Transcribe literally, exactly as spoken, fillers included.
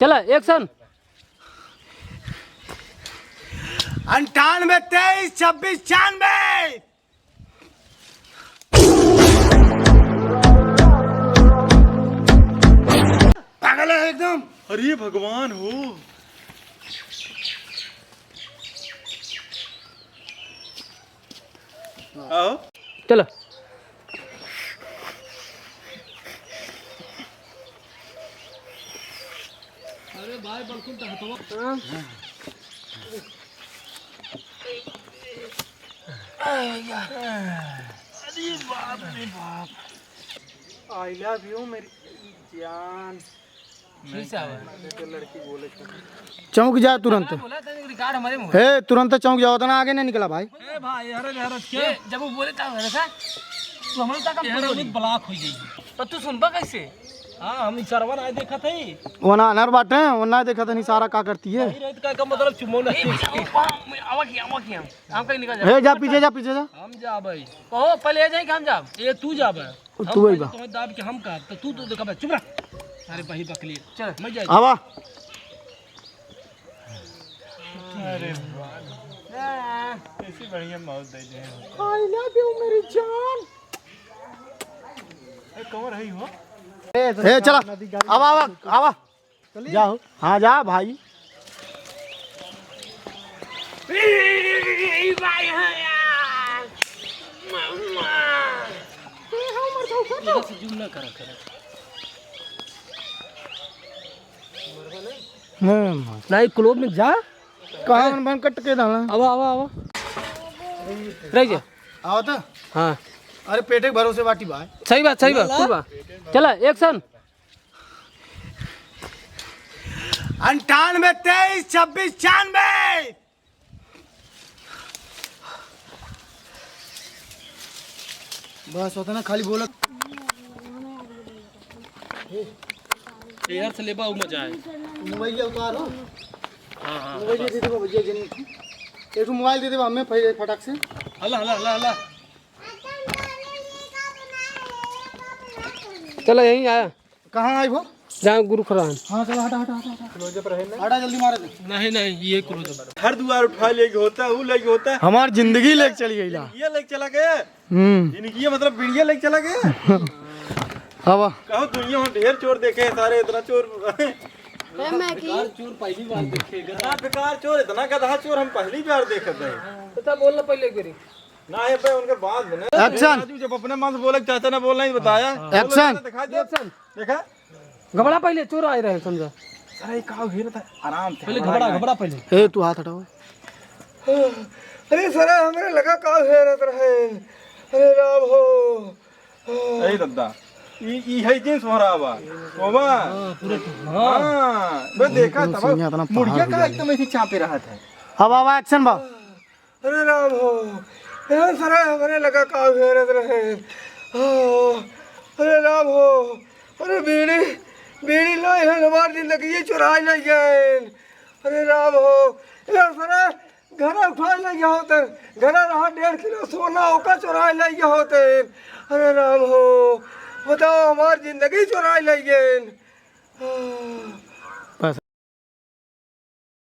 चला, action। अंठानबे तेईस छब्बीस छियानबे। पागल है एकदम। अरे भगवान हो। आओ। चलो। अरे भाई, बिल्कुल तो हथवा। अरे बाप रे बाप। I love you मेरी जान। फिर से आवा। मैं तो लड़की बोले था। चौंक जा तुरंत। बोला था, रिकॉर्ड हमारे मुंह। हे, तुरंत चौंक जाओ, उतना आगे नहीं निकला भाई। ए भाई, अरे, अरे, क्या? ए, जब वो बोले था, अरे सा, तू हमारे तक हम ये बोल हमारे बोली। ब्लॉक हो जाएगी। तो तू सुनबा कैसे? हाँ, हम इशारवा ना देखत हई। वो ना अनर बाटे, वो ना देखत हई इशारा का करती है। नहीं, रहत का, का मतलब चुमो ना। ए, आवा किया, आवा किया। हम कहीं निकल जा। हे, जा पीछे जा, पीछे जा। हम जा भाई। कहो, पहले ये जाए कि हम जाब? ये तू जाबे। तू हम वही पहले बा। तुम्हें दाब के हम कहब, तो तू तो देखा बे, चुप रह। अरे भाई बकली, चल, मैं जाए। आवा। अरे वाह। ऐसी बढ़िया मौत दे दे। I love you मेरी जान। ए, कहाँ रही हो? ए, चला। आवा, आवा, आवा। चलिए। जाओ। हाँ, जा भाई। इधर से जूम ना करा, करा। नहीं, नहीं। नहीं, क्लोज में जा। कहाँ मन बन कट के दाना? आवा, आवा, आवा। रह जा। आओ तो। हाँ। अरे, पेटे के भरोसे बाटी भाई। सही बात, सही बात, ला, ला। कुल बात। चला, action। अंठानबे तेईस छब्बीस छियानबे। बस होता ना, खाली बोला। एयर से लेबा, उ मजा आए। मोबाइल के उतार हो। हाँ, हाँ, मोबाइल बस। दे देबा भैया, जनी। एक ठो मोबाइल दे देबा हमें पहले फटाक से। हला, हला, हला, हला। चला, यहीं आया। कहाँ आई वो? जहाँ गुरु खरान। हाँ, चला, हटा, हटा, हटा, हटा। हटा, जल्दी मारे दे। नहीं, नहीं, ये क्लोज। घर दुआर उठा लेके होता, वो लेके होता। हमार जिंदगी लेके चली गई ला। ये लेके चला गया। हम्म। जिंदगी मतलब बीड़िया लेके चला गया। हवा। कहो दुनिया में ढेर चोर देखे हैं सारे, इतना चोर। ए, मैं की? बेकार चोर पहली बार देखे, गधा। इतना बेकार चोर, इतना गधा चोर हम पहली बार देखत हैं। तो बोल ना पहले एक बारी। ना, ये पे उनके बाद में ना। Action। राजू जब अपने मन से बोले, चाचा ने बोलना ही बताया। Action। बोलो, दिखा दे। Action। देखा? घबरा पहले, चोर आए रहे, समझा। अरे, का घेरत है? आराम से, पहले हमारा घबरा, इलाज। घबरा पहले। ए, तू हाथ हटाओ। अरे सर, हमरे लगा का घेरत रहे। अरे राम हो। अरे दादा, ई, ई है जींस भरा बा। ओ बा। हाँ, पूरा तो, हाँ। हाँ, बे देखा तब मुड़िया का एकदम ऐसे चापे रहा था। अब आवा, action बा। अरे राम हो, ए सर, हमरे लगा का घेरत रहे। हाँ, अरे राम हो, अरे बीड़ी, बीड़ी लाए हैं, हमार जिंदगी चुराए ले गए। अरे राम हो, ए सर, घर उठाए ले गए होते, घर रहा डेढ़ किलो सोना, ओका चुराए ले गए होते। अरे राम हो, बताओ, हमार जिंदगी चुराए ले गए। हाँ।